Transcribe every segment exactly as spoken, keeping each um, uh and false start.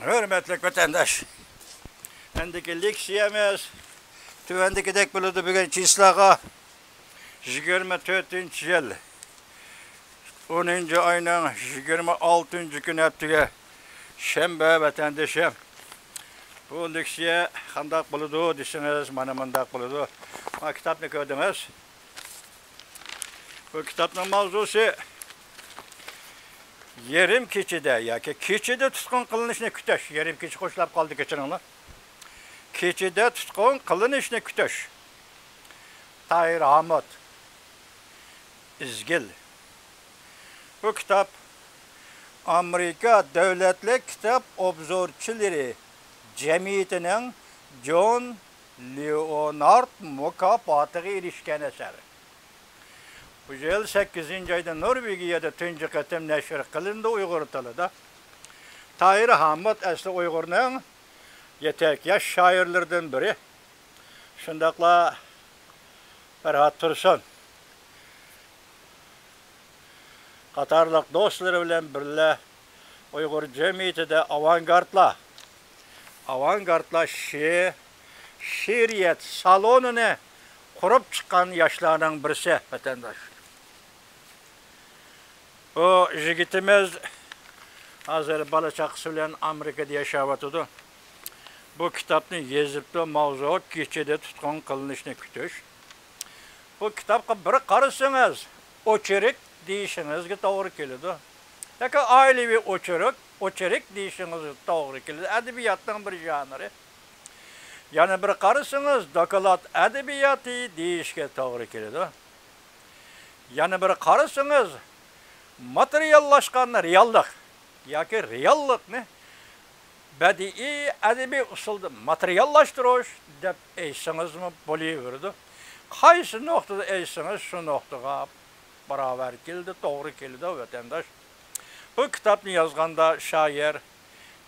ھۆرمەتلىك ۋەتەنداش، ئەندىكى لېكسىيەمىز تۆۋەندىكىدەك بولىدۇ. بۈگۈن چىسلاغا يىگىرمە تۆتىنچى يىل، ئونىنچى ئاينىڭ يىگىرمە ئالتىنچى كۈنى، ھەپتىگە شەنبە، ۋەتەندىشىم. بۇ لېكسىيە قانداق بولىدۇ دېسىڭىز، مانا مۇنداق بولىدۇ. مانا كىتابنى كۆردىڭىز. بۇ كىتابنىڭ ماۋزۇسى يېرىم كېچىدە ياكى كېچىدە تۇتقۇن قىلىنىشنى كۈتۈش. يېرىم كېچە قوشلاپ قالدى، كەچۈرۈڭلار. كېچىدە تۇتقۇن قىلىنىشنى كۈتۈش. تاھىر ھامۇت، ئىزگىل. بۇ كىتاب ئامېرىكا دۆلەتلىك كىتاب ئوبزورچىلىرى جەمئىيىتىنىڭ جون لېئونارد مۇكاپاتىغا ئېرىشكەن ئەسەر. بۇ يىل سەككىزىنچى ئايدا نورۋېگىيەدە تۇنجى قېتىم نەشر قىلىندى ئۇيغۇر تىلىدا. تاھىر ھامۇت ئەسلى ئۇيغۇرنىڭ يېتەك ياش شائىرلىرىدىن بىرى. شۇنداقلا پەرھات تۇرسۇن قاتارلىق دوستلىرى بىلەن بىللە ئۇيغۇر جەمئىيىتىدە ئاۋانگارتلار، ئاۋانگارتلار شېئىر، شېئىرىيەت سالونىنى قۇرۇپ چىققان ياشلارنىڭ بىرسى، ۋەتەنداش. بۇ يىگىتىمىز ھازىر بالا-چاقىسى بىلەن ئامېرىكىدا ياشاۋاتىدۇ. بۇ كىتابنى يېزىپتۇ، ماۋزۇ كېچىدە تۇتقۇن قىلىنىشنى كۈتۈش. بۇ كىتابقا بىر قارىسىڭىز، ئوچېرك دېيىشىڭىزگە توغرا كېلىدۇ. ياكى ئائىلىۋى ئوچېرك، ئوچېرك دېيىشىڭىزگە توغرا كېلىدۇ. ئەدەبىياتنىڭ بىر ژانىرى. يەنە بىر قارىسىڭىز، دوكلات ئەدەبىياتى دېيىشكە توغرا كېلىدۇ. يەنە بىر قارىسىڭىز، ماتېرىياللاشقان رېئاللىق ياكى رېئاللىقنى بەدىئىي ئەدەبىي ئۇسۇلدا ماتېرىياللاشتۇرۇش دەپ ئېيتسىڭىزمۇ بولۇۋېرىدۇ. قايسى نۇقتىدا ئېيتسىڭىز، شۇ نۇقتىغا باراۋەر كېلىدۇ، توغرا كېلىدۇ، ۋەتەنداش. بۇ كىتابنى يازغاندا شائىر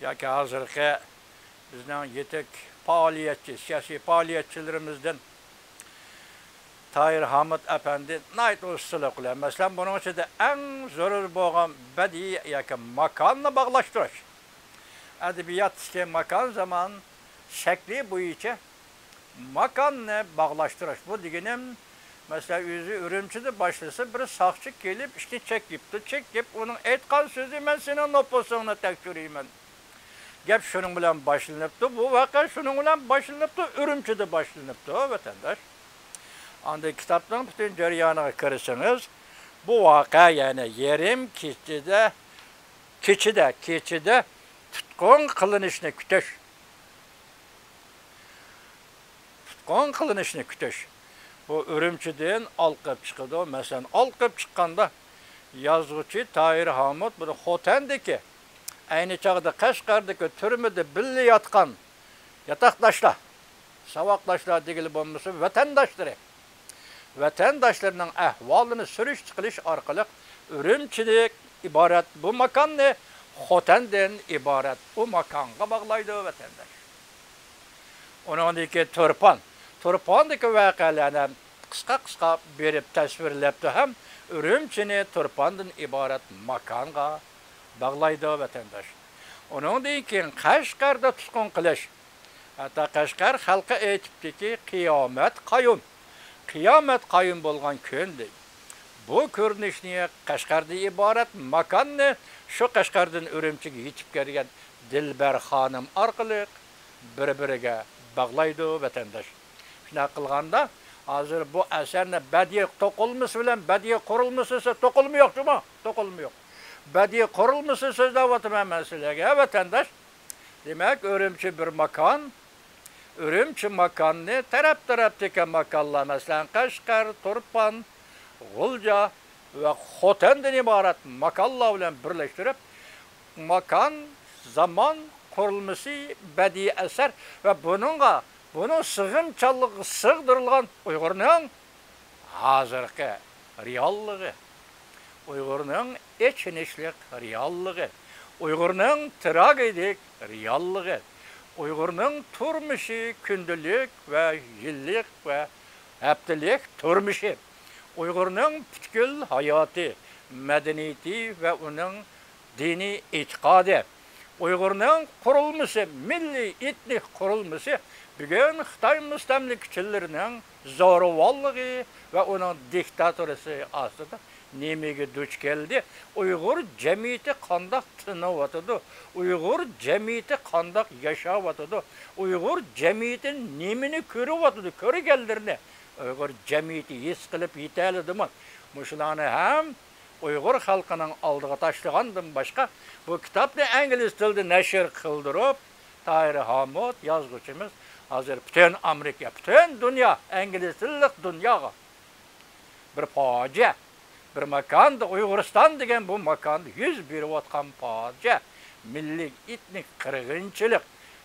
ياكى ھازىرقى بىزنىڭ يېتەك پائالىيەتچى، سىياسىي پائالىيەتچىلىرىمىزدىن تاھىر ھامۇت ئەپەندى ناھايىتى ئۇستىلىق بىلەن، مەسىلەن، بۇنىڭ ئىچىدە ئەڭ زۆرۈر بولغان بەدىئىي ياكى ماكاننى باغلاشتۇرۇش. ئەدەبىياتتىكى ماكان زامان شەكلى بويىچە ماكاننى باغلاشتۇرۇش. بۇ دېگىنىم، مەسىلەن، ئۆزى ئۈرۈمچىدە باشلىسا، بىر ساقچى كېلىپ ئىشىكنى چەكلەپتۇ. چەكلەپ ئۇنىڭ ئېيتقان سۆزى، مەن سېنىڭ نوپۇسۇڭنى تەكشۈرىمەن. گەپ شۇنىڭ بىلەن باشلىنىپتۇ. بۇ ۋەقە شۇنىڭ بىلەن باشلىنىپتۇ، ئۈرۈمچىدە باشلىنىپتۇ، ۋەتەنداش. ئاندىن كىتابنىڭ پۈتۈن جەريانىغا كىرسىڭىز، بۇ ۋەقە، يەنى يېرىم كېچىدە، كېچىدە، كېچىدە تۇتقۇن قىلىنىشنى كۈتۈش. تۇتقۇن قىلىنىشنى كۈتۈش. بۇ ئۈرۈمچىدىن ئالقىپ چىقىدۇ. مەسىلەن، ئالقىپ چىققاندا يازغۇچى تاھىر ھامۇت بۇنى خوتەندىكى، ئەينى چاغدا قەشقەردىكى تۈرمىدە بىللە ياتقان ياتاقداشلار، ساۋاقداشلار دېگىلى بولمىسا، ۋەتەنداشلىرى، ۋەتەنداشلىرىنىڭ ئەھۋالىنى سۈرۈشتە قىلىش ئارقىلىق ئۈرۈمچىدىن ئىبارەت بۇ ماكاننى خوتەندىن ئىبارەت ئۇ ماكانغا باغلايدۇ، ۋەتەنداش. ئۇنىڭدىن كېيىن تۇرپان. تۇرپاندىكى ۋەقەلەرنى قىسقا-قىسقا بېرىپ تەسۋىرلەپتۇ ھەم ئۈرۈمچىنى تۇرپاندىن ئىبارەت ماكانغا باغلايدۇ، ۋەتەنداش. ئۇنىڭدىن كېيىن قەشقەردە تۇتقۇن قىلىش. ھەتتا قەشقەر خەلقى ئېيتىپتىكى، «قىيامەت قايۇم. قىيامەت قايۇم بولغان كۈن» دەيدۇ. بۇ كۆرۈنۈشنى، قەشقەردىن ئىبارەت ماكاننى شۇ قەشقەردىن ئۈرۈمچىگە يېتىپ كەلگەن دىلبەر خانىم ئارقىلىق بىر-بىرىگە باغلايدۇ، ۋەتەنداش. شۇنداق قىلغاندا، ھازىر بۇ ئەسەرنى بەدىئىي توقۇلمىسى بىلەن بەدىئىي قۇرۇلمىسى دېسە، توقۇلما يوق جۇمۇ، توقۇلما يوق. بەدىئىي قۇرۇلمىسى سۆزلەۋاتىمەن مەن سىلەرگە، ۋەتەنداش. دېمەك، ئۈرۈمچى بىر ماكان. ئۈرۈمچى ماكاننى تەرەپ-تەرەپتىكى ماكانلار، مەسىلەن، قەشقەر، تۇرپان، غۇلجا ۋە خوتەندىن ئىبارەت ماكانلار بىلەن بىرلەشتۈرۈپ، ماكان، زامان قۇرۇلمىسى، بەدىئىي ئەسەر ۋە بۇنىڭغا، بۇنىڭ سىغىمچانلىقىغا سىغدۇرۇلغان ئۇيغۇرنىڭ ھازىرقى رېئاللىقى، ئۇيغۇرنىڭ ئېچىنىشلىق رېئاللىقى، ئۇيغۇرنىڭ تراگېدىيىلىك رېئاللىقى، ئۇيغۇرنىڭ تۇرمۇشى كۈندىلىك ۋە يىللىق ۋە ھەپتىلىك تۇرمۇشى، ئۇيغۇرنىڭ پۈتكۈل ھاياتى، مەدەنىيىتى ۋە ئۇنىڭ دىنىي ئېتىقادى، ئۇيغۇرنىڭ قۇرۇلمىسى، مىللىي ئېتنىك قۇرۇلمىسى بۈگۈن خىتاي مۇستەملىكىچىلىرىنىڭ زورىۋانلىقى ۋە ئۇنىڭ دىكتاتورىسى ئاستىدا نېمىگە دۇچ كەلدى؟ ئۇيغۇر جەمئىيىتى قانداق تىنىۋاتىدۇ؟ ئۇيغۇر جەمئىيىتى قانداق ياشاۋاتىدۇ؟ ئۇيغۇر جەمئىيىتى نېمىنى كۆرۈۋاتىدۇ؟ كۆرگەنلىرىنى ئۇيغۇر جەمئىيىتى ھېس قىلىپ يېتەلىدىمۇ؟ مۇشۇلارنى ھەم ئۇيغۇر خەلقىنىڭ ئالدىغا تاشلىغاندىن باشقا، بۇ كىتابنى ئىنگلىز تىلىدا نەشر قىلدۇرۇپ، تاھىر ھامۇت يازغۇچىمىز ھازىر پۈتۈن ئامېرىكا، پۈتۈن دۇنيا، ئىنگلىز تىللىق دۇنياغا بىر پاجىئە، بىر ماكاندا، ئۇيغۇرىستان دېگەن بۇ ماكاندا يۈز بېرىۋاتقان پاجىئە، مىللىي ئېتنىك قىرغىنچىلىق،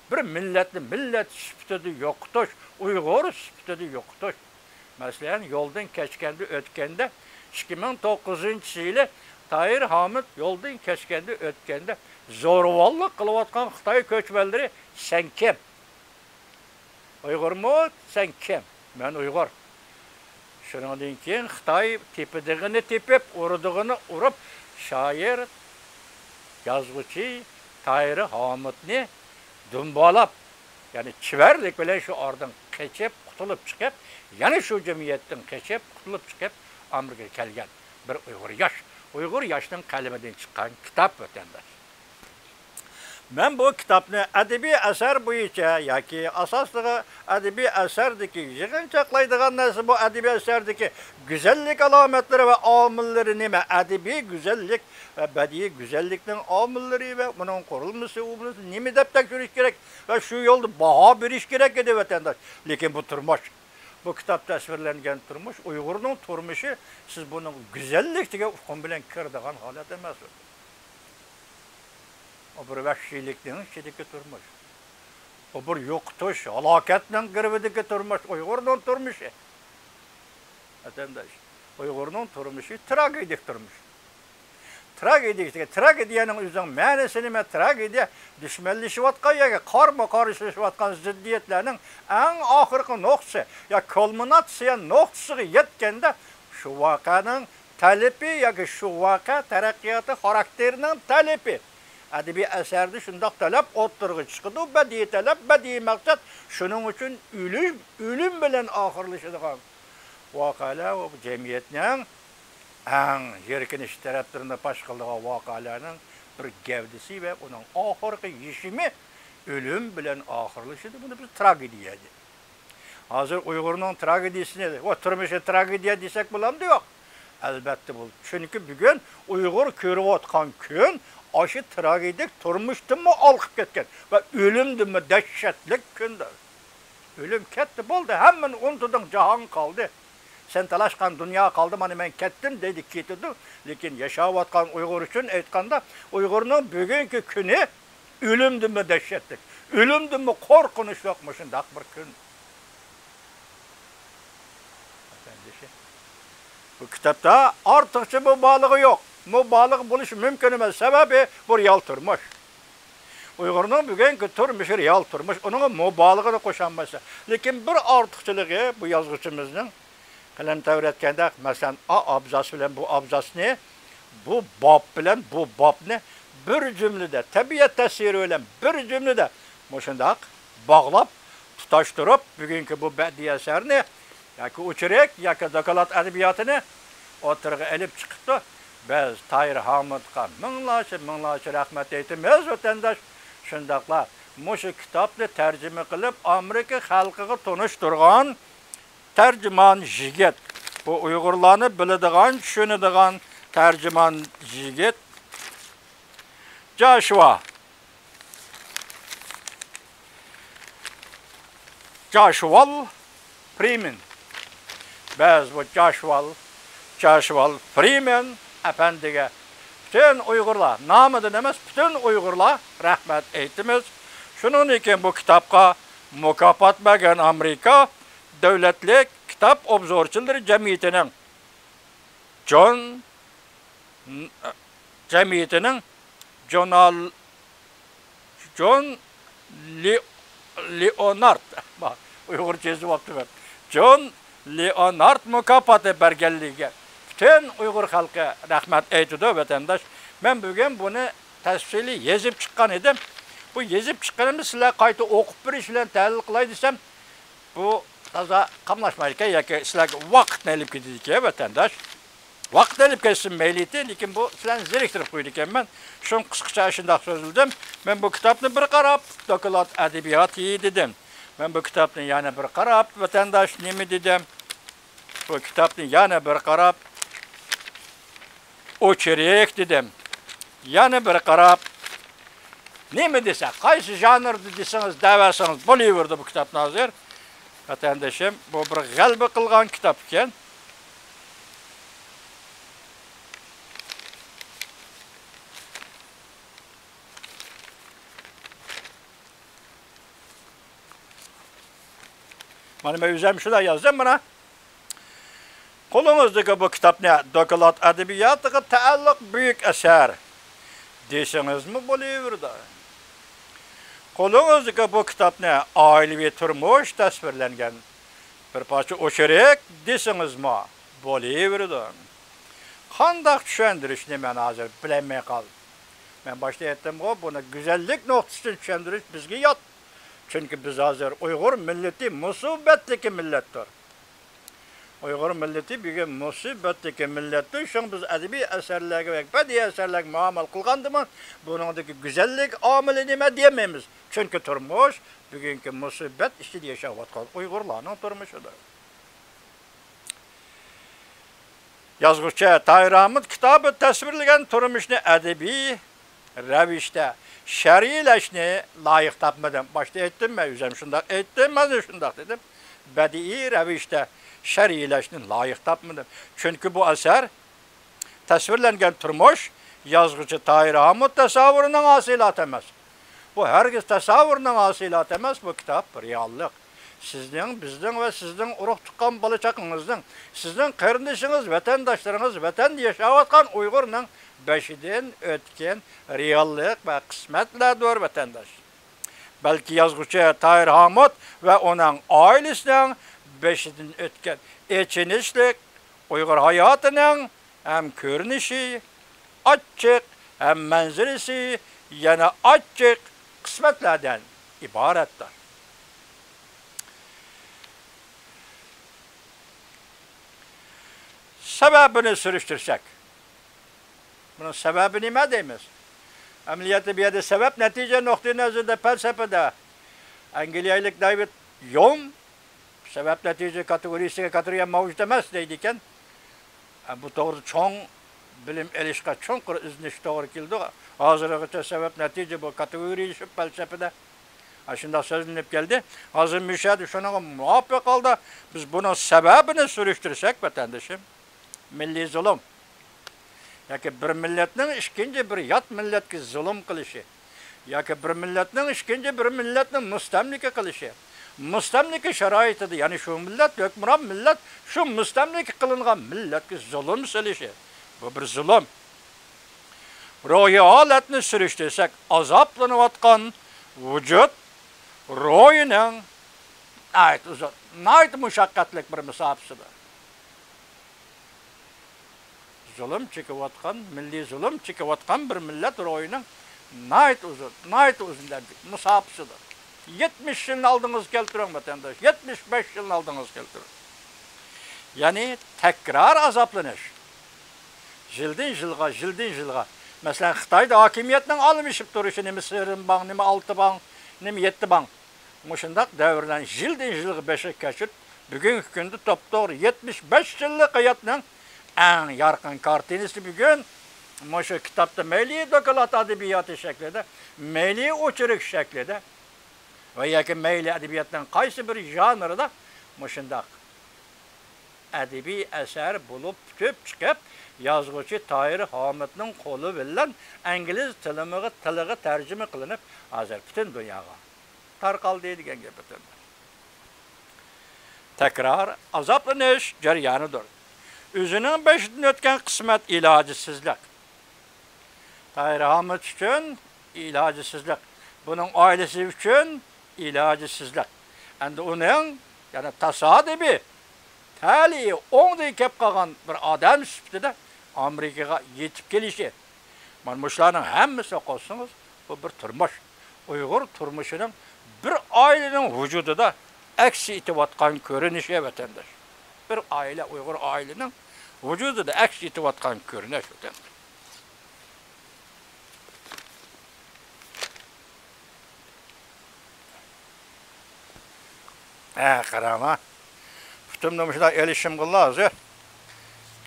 بىر مىللەتنى مىللەت سۈپىتىدە يوقىتىش، ئۇيغۇر سۈپىتىدە يوقىتىش. مەسىلەن، يولدىن كەچكەندە ئۆتكەندە، ئىككى مىڭ توققۇزىنچى يىلى تاھىر ھامۇت يولدىن كەچكەندە ئۆتكەندە زورىۋانلىق قىلىۋاتقان خىتاي كۆچمەنلىرى سەن كىم؟ ئۇيغۇرمۇ؟ سەن كىم؟ مەن ئۇيغۇر. شۇنىڭدىن كېيىن خىتاي تېپىدىغىنى تېپىپ، ئۇرىدىغىنى ئۇرۇپ، شائىر، يازغۇچى تاھىر ھامۇتنى دۇمبالاپ، يەنى چېۋەرلىك بىلەن شۇ ئارىدىن قېچىپ، قۇتۇلۇپ چىقىپ، يەنە شۇ جەمئىيەتتىن قېچىپ، قۇتۇلۇپ چىقىپ، ئامېرىكىغا كەلگەن بىر ئۇيغۇر ياش. ئۇيغۇر ياشنىڭ قەلىمىدىن چىققان كىتاب، ۋەتەنداش. مەن بۇ كىتابنى ئەدەبىي ئەسەر بويىچە ياكى ئاساسلىقى ئەدەبىي ئەسەردىكى يىغىنچاقلايدىغان نەرسە، بۇ ئەدەبىي ئەسەردىكى گۈزەللىك ئالامەتلىرى ۋە ئامىللىرى نېمە؟ ئەدەبىي گۈزەللىك ۋە بەدىئىي گۈزەللىكنىڭ ئامىللىرى ۋە ئۇنىڭ قۇرۇلمىسى، ئۇ نېمە دەپ تەكشۈرۈش كېرەك ۋە شۇ يولدا باھا بېرىش كېرەك ئىدى، ۋەتەنداش. لېكىن بۇ تۇرمۇش، بۇ كىتاب تەسۋىرلەنگەن تۇرمۇش، ئۇيغۇرنىڭ تۇرمۇشى، سىز بۇنىڭ گۈزەللىك دېگەن ئۇقۇم بىلەن كىرىدىغان ھالەت ئەمەس. ئۇ بىر ۋەھشىيلىكنىڭ ئىچىدىكى تۇرمۇش. ئۇ بىر يوقىتىش، ھالاكەتنىڭ گىرۋىكىدىكى تۇرمۇش، ئۇيغۇرنىڭ تۇرمۇشى. ۋەتەنداش، ئۇيغۇرنىڭ تۇرمۇشى تراگېدىيىلىك تۇرمۇش. تراگېدىيە، تراگېدىيەنىڭ ئۆزىنىڭ مەنىسى نېمە؟ تراگېدىيە دۈشمەنلىشىۋاتقان ياكى قارمۇ-قارشىلىشىۋاتقان زىددىيەتلەرنىڭ ئەڭ ئاخىرقى نۇقتىسى يا كۇلمىناتسىيە نۇقتىسىغا يەتكەندە، شۇ ۋەقەنىڭ تەلىپى ياكى شۇ ۋەقە تەرەققىياتى خاراكتېرىنىڭ تەلىپى. ئەدەبىي ئەسەردە شۇنداق تەلەپ ئوتتۇرىغا چىقىدۇ، بەدىئىي تەلەپ، بەدىئىي مەقسەت، شۇنىڭ ئۈچۈن ئۆلۈم، ئۆلۈم بىلەن ئاخىرلىشىدىغان ۋەقەلەر، ئۇ جەمئىيەتنىڭ ئەڭ يىركىنچ تەرەپلىرىنى پاش قىلىدىغان ۋەقەلەرنىڭ بىر گەۋدىسى ۋە ئۇنىڭ ئاخىرقى يېشىمى ئۆلۈم بىلەن ئاخىرلىشىدۇ. بۇنى بىز تراگېدىيە دەيمىز. ھازىر ئۇيغۇرنىڭ تراگېدىيىسىنى، ۋە تۇرمۇشى تراگېدىيە دېسەك بولامدۇ؟ ياق. ئەلۋەتتە بولىدۇ. چۈنكى بۈگۈن ئۇيغۇر كۆرۈۋاتقان كۈن ئاشۇ تراگېدىيىلىك تۇرمۇشتىنمۇ ھالقىپ كەتكەن ۋە ئۆلۈمدىنمۇ دەھشەتلىك كۈندە. ئۆلۈم كەتتى، بولدى، ھەممىنى ئۇنتۇدۇڭ، جاھان قالدى. سەن تالاشقان دۇنيا قالدى، مانا مەن كەتتىم دەيدۇ، كېتىدۇ. لېكىن ياشاۋاتقان ئۇيغۇر ئۈچۈن ئېيتقاندا، ئۇيغۇرنىڭ بۈگۈنكى كۈنى ئۆلۈمدىنمۇ دەھشەتلىك، ئۆلۈمدىنمۇ قورقۇنچلۇق مۇشۇنداق بىر كۈن. ئەپەندىشى، بۇ كىتابتا ئارتۇقچە مۇبالىغە يوق. مۇبالىغە بولۇشى مۇمكىن ئەمەس، سەۋەبى بۇ رېئال تۇرمۇش. ئۇيغۇرنىڭ بۈگۈنكى تۇرمۇشى رېئال تۇرمۇش، ئۇنىڭغا مۇبالىغىنى قوشالمايسەن. لېكىن بىر ئارتۇقچىلىقى بۇ يازغۇچىمىزنىڭ، قەلەم تەۋرەتكەندە، مەسىلەن، ئا ئابزاس بىلەن بۇ ئابزاسنى، بۇ باب بىلەن بۇ بابنى بىر جۈملىدە، تەبىئەت تەسۋىرى بىلەن بىر جۈملىدە مۇشۇنداق باغلاپ، تۇتاشتۇرۇپ، بۈگۈنكى بۇ بەدىئىي ئەسەرنى ياكى ئوچېرك، ياكى دوكلات ئەدەبىياتىنى ئوتتۇرىغا ئېلىپ چىقىپتۇ. بىز تاھىر ھامۇتقا مىڭلارچە، مىڭلارچە رەھمەت ئېيتىمىز، ۋەتەنداش. شۇنداقلا مۇشۇ كىتابنى تەرجىمە قىلىپ، ئامېرىكا خەلقىگە تونۇشتۇرغان تەرجىمان يىگىت، بۇ ئۇيغۇرلارنى بىلىدىغان، چۈشىنىدىغان تەرجىمان يىگىت جاشۇا. جاشۇۋال فرىمېن. بىز بۇ جاشۇۋال، جاشۇۋال فرىمېن ئەپەندىگە پۈتۈن ئۇيغۇرلار نامىدىن ئەمەس، پۈتۈن ئۇيغۇرلار رەھمەت ئېيتىمىز. شۇنىڭدىن كېيىن بۇ كىتابقا مۇكاپات بەرگەن ئامېرىكا دۆلەتلىك كىتاب ئوبزورچىلىرى جەمئىيىتىنىڭ جون، جەمئىيىتىنىڭ جونال، جون لې-، لېئونارد، ئۇيغۇرچە يېزىۋاپتىمەن. جون لېئونارد مۇكاپاتى بەرگەنلىكىگە پۈتۈن ئۇيغۇر خەلقى رەھمەت ئېيتىدۇ، ۋەتەنداش. مەن بۈگۈن بۇنى تەپسىلىي يېزىپ چىققان ئىدىم. بۇ يېزىپ چىققىنىمنى سىلەر قايتا ئوقۇپ بېرىش بىلەن تەھلىل قىلاي دېسەم، بۇ تازا قاملاشمايدىكەن ياكى سىلەرگە ۋاقىتنى ئېلىپ كېتىدىكەن، ۋەتەنداش. ۋاقىت ئېلىپ كەتسۇن مەيلىتى، لېكىن بۇ سىلەرنى زېرىكتۈرۈپ قويىدىكەنمەن. شۇڭا قىسقىچە ئاشۇنداق سۆزلىدىم. مەن بۇ كىتابنى بىر قاراپ، دوكلات ئەدەبىياتى دېدىم. مەن بۇ كىتابنى يەنە بىر قاراپ، ۋەتەنداش نېمە دېدىم؟ بۇ كىتابنى يەنە بىر قاراپ، ئوچېرك دېدىم. يەنە بىر قاراپ، نېمە دېسە، قايسى ژانىردا دېسىڭىز، دەۋەرسىڭىز بولۇۋېرىدۇ بۇ كىتابنى ھازىر. ۋەتەندىشىم، بۇ بىر غەلىبە قىلغان كىتاب ئىكەن. مانا مەن ئۆزۈم شۇنداق يازدىم مانا. قولىڭىزدىكى بۇ كىتابنى دوكلات ئەدەبىياتىغا تەئەللۇق بۈيۈك ئەسەر دېسىڭىزمۇ بولۇۋېرىدۇ. قولىڭىزدىكى بۇ كىتابنى ئائىلىۋى تۇرمۇش تەسۋىرلەنگەن بىر پارچە ئوچېرك دېسىڭىزمۇ بولۇۋېرىدۇ. قانداق چۈشەندۈرۈشنى مەن ھازىر بىلەلمەي قالدىم. مەن باشتا ئېيتتىمغۇ، بۇنى گۈزەللىك نۇقتىسىدىن چۈشەندۈرۈش بىزگە يات. چۈنكى بىز ھازىر ئۇيغۇر مىللىتى مۇسىبەتتىكى مىللەتتۇر. ئۇيغۇر مىللىتى بۈگۈن مۇسىبەتتىكى مىللەتتۇر. شۇڭا بىز ئەدەبىي ئەسەرلەرگە ۋە بەدىئىي ئەسەرلەرگە مۇئامىلە قىلغاندىمۇ، بۇنىڭدىكى گۈزەللىك ئامىلى نېمە دېيەلمەيمىز. چۈنكى تۇرمۇش بۈگۈنكى مۇسىبەت ئىچىدە ياشاۋاتقان ئۇيغۇرلارنىڭ تۇرمۇشىدۇر. يازغۇچى تاھىر ھامۇت كىتابى تەسۋىرلىگەن تۇرمۇشنى ئەدەبىي رەۋىشتە شەرھلەشنى لايىق تاپمىدىم. باشتا ئېيتتىم، مەن ئۆزۈم شۇنداق ئېيتتىم، مەن شۇنداق دېدىم. بەدىئىي رەۋىشتە شەرھلەشنى لايىق تاپمىدىم. چۈنكى بۇ ئەسەر تەسۋىرلەنگەن تۇرمۇش يازغۇچى تاھىر ھامۇت تەسەۋۋۇرىنىڭ ھاسىلاتى ئەمەس. بۇ ھەرگىز تەسەۋۋۇرنىڭ ھاسىلاتى ئەمەس، بۇ كىتاب رېئاللىق. سىزنىڭ، بىزنىڭ ۋە سىزنىڭ ئۇرۇق-تۇغقان بالا-چاقىڭىزنىڭ، سىزنىڭ قېرىندىشىڭىز، ۋەتەنداشلىرىڭىز، ۋەتەندە ياشاۋاتقان ئۇيغۇرنىڭ بېشىدىن ئۆتكەن رېئاللىق ۋە قىسمەتلەردۇر، ۋەتەنداش. بەلكى يازغۇچى تاھىر ھامۇت ۋە ئۇنىڭ ئائىلىسىنىڭ بېشىدىن ئۆتكەن ئېچىنىشلىق ئۇيغۇر ھاياتىنىڭ ھەم كۆرۈنۈشى ئاچچىق، ھەم مەنزىرىسى يەنە ئاچچىق قىسمەتلەردىن ئىبارەتتۇر. سەۋەبىنى سۈرۈشتۈرسەك، بۇنىڭ سەۋەبى نېمە دەيمىز؟ ئەمەلىيەتتە بۇ يەردە سەۋەب نەتىجە نۇقتىئىنەزىرىدە، پەلسەپىدە ئەنگلىيەلىك دېۋىد يوم سەۋەب نەتىجە كاتېگورىيىسىگە كاتېگورىيە مەۋجۇت ئەمەس دەيدىكەن. ئە، بۇ توغرىدا چوڭ بىلىم ئېلىشقا، چوڭقۇر ئىزدىنىشكە توغرا كېلىدۇ. ھازىرغىچە سەۋەب نەتىجە بۇ كاتېگورىيىلىشىپ پەلسەپىدە، ئە، شۇنداق سۆزلىنىپ كەلدى. ھازىر مۇشۇ يەردە شۇنىڭغا مۇۋاپىق ھالدا بىز بۇنىڭ سەۋەبىنى سۈرۈشتۈرسەك، ۋەتەندىشىم، مىللىي زۇلۇم ياكى بىر مىللەتنىڭ ئىككىنچى بىر يات مىللەتكە زۇلۇم قىلىشى، ياكى بىر مىللەتنىڭ ئىككىنچى بىر مىللەتنى مۇستەملىكە قىلىشى، مۇستەملىكە شارائىتىدا، يەنى شۇ مىللەت، ھۆكۈمران مىللەت شۇ مۇستەملىكە قىلىنغان مىللەتكە زۇلۇم سېلىشى، بۇ بىر زۇلۇم. روھىي ھالەتنى سۈرۈشتۈرسەك، ئازابلىنىۋاتقان ۋۇجۇد روھىنىڭ ناھايىتى ئۇزۇن، ناھايىتى مۇشەققەتلىك بىر مۇساپىسىدۇر. زۇلۇم چېكىۋاتقان، مىللىي زۇلۇم چېكىۋاتقان بىر مىللەت روھىنىڭ ناھايىتى ئۇزۇن، ناھايىتى ئۇزۇن دەۋردىكى مۇساپىسىدۇر. يەتمىش يىلنى ئالدىڭىزغا كەلتۈرۈڭ، ۋەتەنداش، يەتمىش بەش يىلنى ئالدىڭىزغا كەلتۈرۈڭ. يەنى تەكرار ئازابلىنىش. يىلدىن يىلغا، يىلدىن يىلغا. مەسىلەن، خىتايدا ھاكىمىيەتنىڭ ئالمىشىپ تۇرۇشى، نېمە سىرىن باڭ، نېمە ئالتە باڭ، نېمە يەتتە باڭ. مۇشۇنداق دەۋرلەرنى يىلدىن يىلغا بېشىغا كەچۈرۈپ، بۈگۈنكى كۈندە توپتوغرا يەتمىش بەش يىللىق ھاياتنىڭ ئەڭ يارقىن كارتىنىسى بۈگۈن مۇشۇ كىتابتا، مەيلى دوكلات ئەدەبىياتى شەكلىدە، مەيلى ئوچېرك شەكلىدە ۋە ياكى مەيلى ئەدەبىياتنىڭ قايسى بىر ژانىرىدا مۇشۇنداق ئەدەبىي ئەسەر بولۇپ پۈتۈپ چىقىپ، يازغۇچى تاھىر ھامۇتنىڭ قولى بىلەن ئىنگلىز تىلىمىغا-، تىلىغا تەرجىمە قىلىنىپ، ھازىر پۈتۈن دۇنياغا تارقالدى دېگەن گەپ ئۆتەمدۇ. تەكرار ئازابلىنىش جەريانىدۇر. ئۆزىنىڭ بېشىدىن ئۆتكەن قىسمەت ئىلاجىسىزلىق. تاھىر ھامۇت ئۈچۈن ئىلاجىسىزلىق. بۇنىڭ ئائىلىسى ئۈچۈن ئىلاجىسىزلىق. ئەمدى ئۇنىڭ يەنە تاسادىپىي، تەلىيى ئوڭدىن كەپ قالغان بىر ئادەم سۈپىتىدە ئامېرىكىغا يېتىپ كېلىشى، مانا مۇشۇلارنىڭ ھەممىسىنى قوشسىڭىز، بۇ بىر تۇرمۇش. ئۇيغۇر تۇرمۇشىنىڭ بىر ئائىلىنىڭ ۋۇجۇدىدا ئەكس ئېتىۋاتقان كۆرۈنۈشى، ۋەتەنداش. بىر ئائىلە، ئۇيغۇر ئائىلىنىڭ ۋۇجۇدىدا ئەكس ئېتىۋاتقان كۆرۈنۈش، ۋەتەنداش. ھە، قاراڭا. پۇتۇمنى مۇشۇنداق ئېلىشىمغىلا ھازىر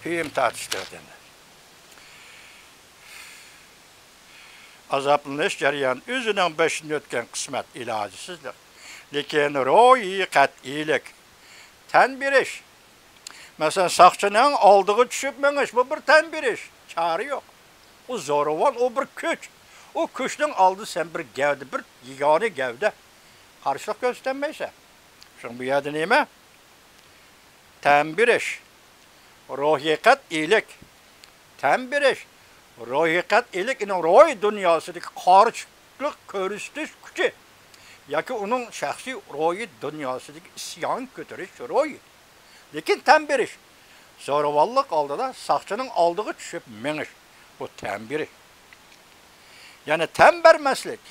پۈيۈم تارتىشتى، ۋەتەنداش. ئازابلىنىش جەريانى ئۆزىنىڭ بېشىدىن ئۆتكەن قىسمەت، ئىلاجسىزلىق. لېكىن روھىي قەتئىيلىك، تەن بېرىش. مەسىلەن، ساقچىنىڭ ئالدىغا چۈشۈپ مېڭىش، بۇ بىر تەن بېرىش، چارە يوق. ئۇ زورىۋان، ئۇ بىر كۈچ. ئۇ كۈچنىڭ ئالدىدا سەن بىر گەۋدە، بىر يېگانە گەۋدە. قارشىلىق كۆرسىتەلمەيسەن. شۇڭا بۇ يەردە نېمە؟ تەن بېرىش، روھىي قەتئىيلىك. تەن بېرىش، روھىي قەتئىيلىك، ئۇنىڭ روھىي دۇنياسىدىكى قارشىلىق كۆرسىتىش كۈچى ياكى ئۇنىڭ شەخسىي روھىي دۇنياسىدىكى ئىسيان كۆتۈرۈش روھى. لېكىن تەن بېرىش، زورىۋانلىق ئالدىدا ساقچىنىڭ ئالدىغا چۈشۈپ مېڭىش، بۇ تەن بېرىش. يەنى تەن بەرمەسلىك،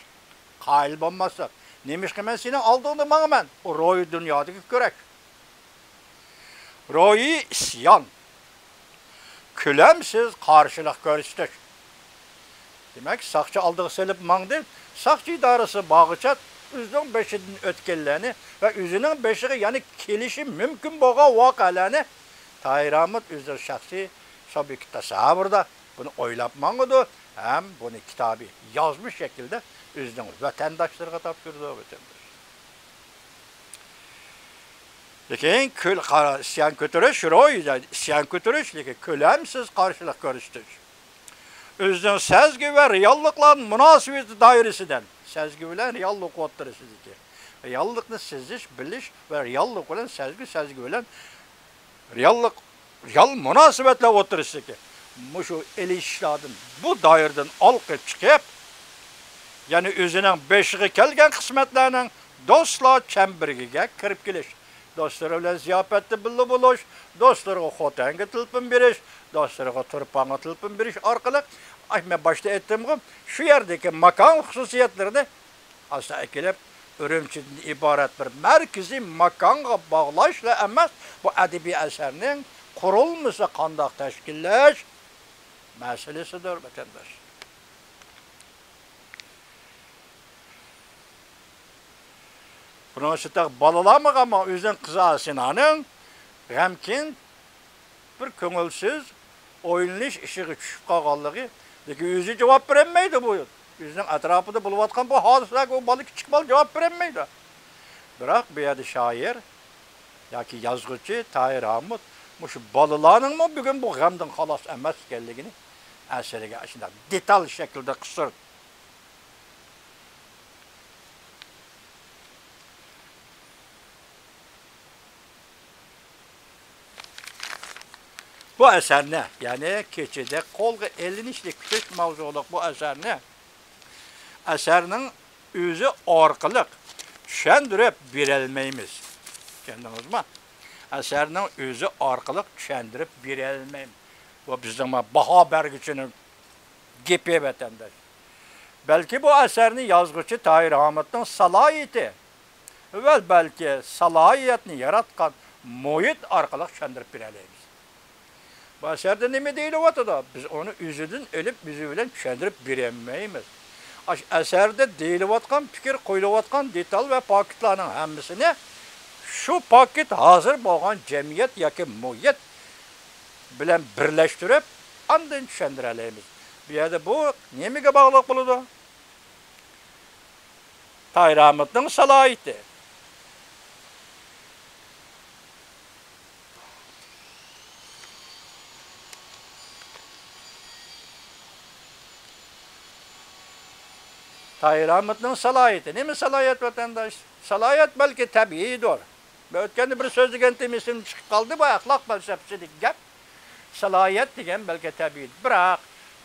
قايىل بولماسلىق. نېمىشقا مەن سېنىڭ ئالدىڭدا ماڭىمەن؟ ئۇ روھىي دۇنيادىكى كۈرەش. روھىي ئىسيان، كۆلەمسىز قارشىلىق كۆرسىتىش. دېمەك، ساقچى ئالدىغا سېلىپ ماڭدى. ساقچى ئىدارىسى بارغۇچە ئۆزىنىڭ بېشىدىن ئۆتكەنلەرنى ۋە ئۆزىنىڭ بېشىغا يەنە كېلىشى مۇمكىن بولغان ۋەقەلەرنى تاھىر ھامۇت ئۆزىنىڭ شەخسىي سۇبيېكت تەسەۋۋۇرىدا بۇنى ئويلاپ ماڭىدۇ ھەم بۇنى كىتابىي يازما شەكىلدە ئۆزىنىڭ ۋەتەنداشلىرىغا تاپشۇرىدۇ، ۋەتەنداش. لېكىن كۆل-، قارا-، ئىسيان كۆتۈرۈش، روھىي ئىسيان كۆتۈرۈش، لېكىن كۆلەمسىز قارشىلىق كۆرسىتىش. ئۆزىنىڭ سەزگۈ ۋە رېئاللىقلار مۇناسىۋىتى دائىرىسىدىن، سەزگۈ بىلەن رېئاللىق ئوتتۇرىسىدىكى، رېئاللىقنى سېزىش، بىلىش ۋە رېئاللىق بىلەن سەزگۈ، سەزگۈ بىلەن رېئاللىق، رېئال مۇناسىۋەتلەر ئوتتۇرىسىدىكى مۇشۇ ئېلىشىشلاردىن، بۇ دائىرىدىن ھالقىپ چىقىپ، يەنى ئۆزىنىڭ بېشىغا كەلگەن قىسمەتلەرنىڭ دوستلار چەمبىرىكىگە كىرىپ كېلىش، دوستلىرى بىلەن زىياپەتتە بىللە بولۇش، دوستلىرىغا خوتەنگە تېلېفون بېرىش، دوستلىرىغا تۇرپانغا تېلېفون بېرىش ئارقىلىق، ئاي، مەن باشتا ئېيتتىمغۇ، شۇ يەردىكى ماكان خۇسۇسىيەتلىرىنى ئاستا ئەكېلىپ، ئۈرۈمچىدىن ئىبارەت بىر مەركىزىي ماكانغا باغلاشلا ئەمەس، بۇ ئەدەبىي ئەسەرنىڭ قۇرۇلمىسى قانداق تەشكىللەش مەسىلىسىدۇر، ۋەتەنداش. بۇنىڭ ئۈستىدە بالىلارمۇ غەم، ئۆزىنىڭ قىزى ئاسىنانىڭ غەمكىن، بىر كۆڭۈلسىز ئويلىنىش ئىشىغا چۈشۈپ قالغانلىقى، لېكىن ئۆزى جاۋاب بېرەلمەيدۇ بۇ. ئۆزىنىڭ ئەتراپىدا بولۇۋاتقان بۇ ھادىسىلەرگە ئۇ بالا، كىچىك بالا جاۋاب بېرەلمەيدۇ. بىراق بۇ يەردە شائىر ياكى يازغۇچى تاھىر ھامۇت مۇشۇ بالىلارنىڭمۇ بۈگۈن بۇ غەمدىن خالاس ئەمەس ئىكەنلىكىنى ئەسىرىگە ئاشۇنداق دېتال شەكىلدە قىستۇرۇپ، بۇ ئەسەرنى، يەنى كېچىدە قولغا ئېلىنىشنى كۈتۈش ماۋزۇلۇق بۇ ئەسەرنى، ئەسەرنىڭ ئۆزى ئارقىلىق چۈشەندۈرۈپ بېرەلمەيمىز. چۈشەندىڭىزمۇ؟ ئەسەرنىڭ ئۆزى ئارقىلىق چۈشەندۈرۈپ بېرەلمەيمىز. بۇ بىزنىڭ باھا بەرگۈچىنىڭ گېپى، ۋەتەنداش. بەلكى بۇ ئەسەرنى يازغۇچى تاھىر ھامۇتنىڭ سالاھىيىتى ۋە بەلكى سالاھىيەتنى ياراتقان مۇھىت ئارقىلىق چۈشەندۈرۈپ بېرەلەيمىز. بۇ ئەسەردە نېمە دېيىلىۋاتىدۇ؟ بىز ئۇنى ئۆزىدىن ئېلىپ، ئۆزى بىلەن چۈشەندۈرۈپ بېرەلمەيمىز. ئاشۇ ئەسەردە دېيىلىۋاتقان پىكىر، قويۇلۇۋاتقان دېتال ۋە پاكىتلارنىڭ ھەممىسىنى شۇ پاكىت ھازىر بولغان جەمئىيەت ياكى مۇھىت بىلەن بىرلەشتۈرۈپ، ئاندىن چۈشەندۈرەلەيمىز. بۇ يەردە بۇ نېمىگە باغلىق بولىدۇ؟ تاھىر ھامۇتنىڭ سالاھىيىتى. تاھىر ھامۇتنىڭ سالاھىيىتى. نېمە سالاھىيەت، ۋەتەنداش؟ سالاھىيەت بەلكى تەبىئىيدۇر. مەن ئۆتكەندە بىر سۆزلىگەنتىم، ئېسىمدىن چىقىپ قالدى، بۇ ئەخلاق پەلسەپىسىدىكى گەپ. سالاھىيەت دېگەن بەلكى تەبىئىي، بىراق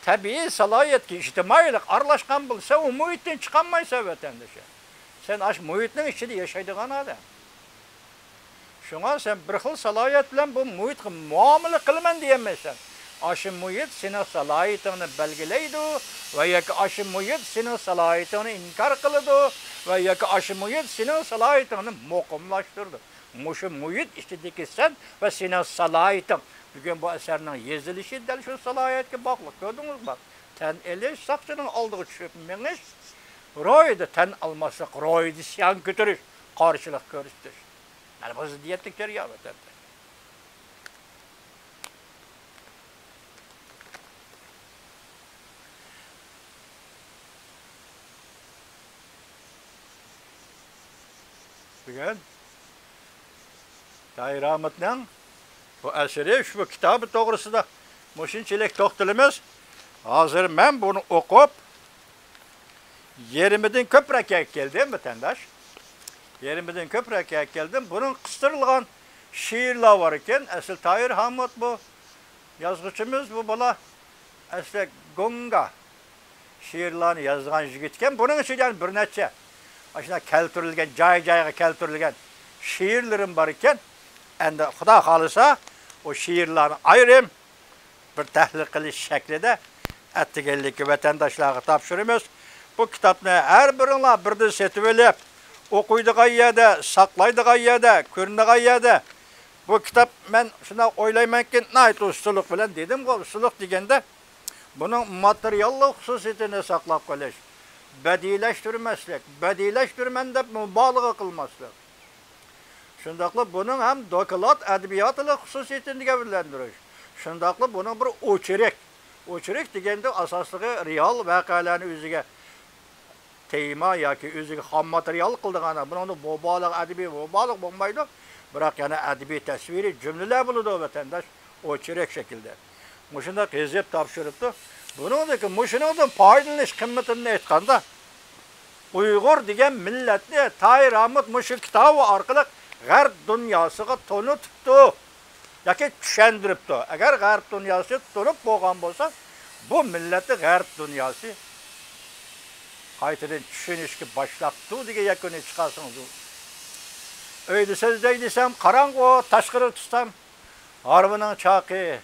تەبىئىي سالاھىيەتكە ئىجتىمائىيلىق ئارىلاشقان بولسا، ئۇ مۇھىتتىن چىقالمايسەن، ۋەتەندىشىم. سەن ئاشۇ مۇھىتنىڭ ئىچىدە ياشايدىغان ئادەم. شۇڭا سەن بىر خىل سالاھىيەت بىلەن بۇ مۇھىتقا مۇئامىلە قىلىمەن دېيەلمەيسەن. ئاشۇ مۇھىت سېنىڭ سالاھىيىتىڭنى بەلگىلەيدۇ ۋە ياكى ئاشۇ مۇھىت سېنىڭ سالاھىيىتىڭنى ئىنكار قىلىدۇ ۋە ياكى ئاشۇ مۇھىت سېنىڭ سالاھىيىتىڭنى مۇقىملاشتۇرىدۇ. مۇشۇ مۇھىت ئىچىدىكى سەن ۋە سېنىڭ سالاھىيىتىڭ. بۈگۈن بۇ ئەسەرنىڭ يېزىلىشى دەل شۇ سالاھىيەتكە باغلىق. كۆردىڭىزمۇ؟ تەن ئېلىش، ساقچىنىڭ ئالدىغا چۈشۈپ مېڭىش، روھىدا تەن ئالماسلىق، روھىدا ئىسيان كۆتۈرۈش، قارشىلىق كۆرسىتىش. مانا بۇ زىددىيەتلىك جەريان، ۋەتەنداش. بۈگۈن تاھىر ھامۇتنىڭ بۇ ئەسىرى، ئۇشبۇ كىتابى توغرىسىدا مۇشۇنچىلىك توختىلىمىز. ھازىر مەن بۇنى ئوقۇپ، يېرىمىدىن كۆپرەك يەرگە كەلدىم، ۋەتەنداش. يېرىمىدىن كۆپرەك يەرگە كەلدىم. بۇنىڭ قىستۇرۇلغان شېئىرلار بار ئىكەن. ئەسلى تاھىر ھامۇت بۇ يازغۇچىمىز، بۇ بالا ئەسلى گۇڭگا شېئىرلارنى يازغان يىگىت ئىكەن. بۇنىڭ ئىچىدە يەنە بىر نەچچە ئاشۇنداق كەلتۈرۈلگەن، جاي-جايغا كەلتۈرۈلگەن شېئىرلىرىم بار ئىكەن. ئەمدى خۇدا خالىسا، ئۇ شېئىرلارنى ئايرىم بىر تەھلىل قىلىش شەكلىدە ئەتىگەنلىكى ۋەتەنداشلارغا تاپشۇرىمىز. بۇ كىتابنى ھەر بىرىڭلار بىردىن سېتىۋېلىپ، ئوقۇيدىغان يەردە، ساقلايدىغان يەردە، كۆرۈنىدىغان يەردە. بۇ كىتاب، مەن شۇنداق ئويلايمەنكى، ناھايىتى ئۇستىلىق بىلەن، دېدىمغۇ، ئۇستىلىق دېگەندە، بۇنىڭ ماتېرىياللىق خۇسۇسىيىتىنى ساقلاپ قېلىش، بەدىئىيلەشتۈرمەسلىك، بەدىئىيلەشتۈرىمەن دەپ مۇبالىغە قىلماسلىق. شۇنداقلا بۇنىڭ ھەم دوكلات ئەدەبىياتىلىق خۇسۇسىيىتىنى گەۋدىلەندۈرۈش. شۇنداقلا بۇنىڭ بىر ئوچېرك. ئوچېرك دېگەندە ئاساسلىقى رېئال ۋەقەلەرنى ئۆزىگە تېما ياكى ئۆزىگە خام ماتېرىيال قىلىدىغان، بۇنىڭدا مۇبالىغە، ئەدەبىي مۇبالىغە بولمايدۇ. بىراق يەنە ئەدەبىي تەسۋىرىي جۈملىلەر بولىدۇ، ۋەتەنداش، ئوچېرك شەكلىدە. مۇشۇنداق يېزىپ تاپشۇرۇپتۇ. بۇنىڭدىكى، مۇشۇنىڭدىن پايدىلىنىش قىممىتىنى ئېيتقاندا، ئۇيغۇر دېگەن مىللەتنى تاھىر ھامۇت مۇشۇ كىتابى ئارقىلىق غەرب دۇنياسىغا تونۇتۇپتۇ ياكى چۈشەندۈرۈپتۇ. ئەگەر غەرب دۇنياسى تونۇپ بولغان بولسا، بۇ مىللەتنى غەرب دۇنياسى قايتىدىن چۈشىنىشكە باشلاپتۇ دېگەن يەكۈننى چىقارسىڭىز. ئۆيدە سۆزلەي دېسەم قاراڭغۇ، تاشقىرى تۇتسام ھارۋىنىڭ چاقى،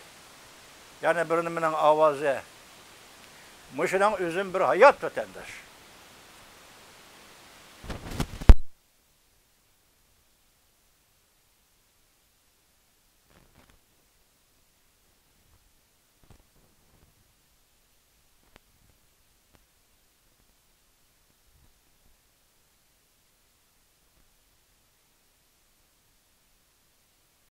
يەنە بىر نېمىنىڭ ئاۋازى. مۇشۇنىڭ ئۆزى بىر ھايات، ۋەتەنداش.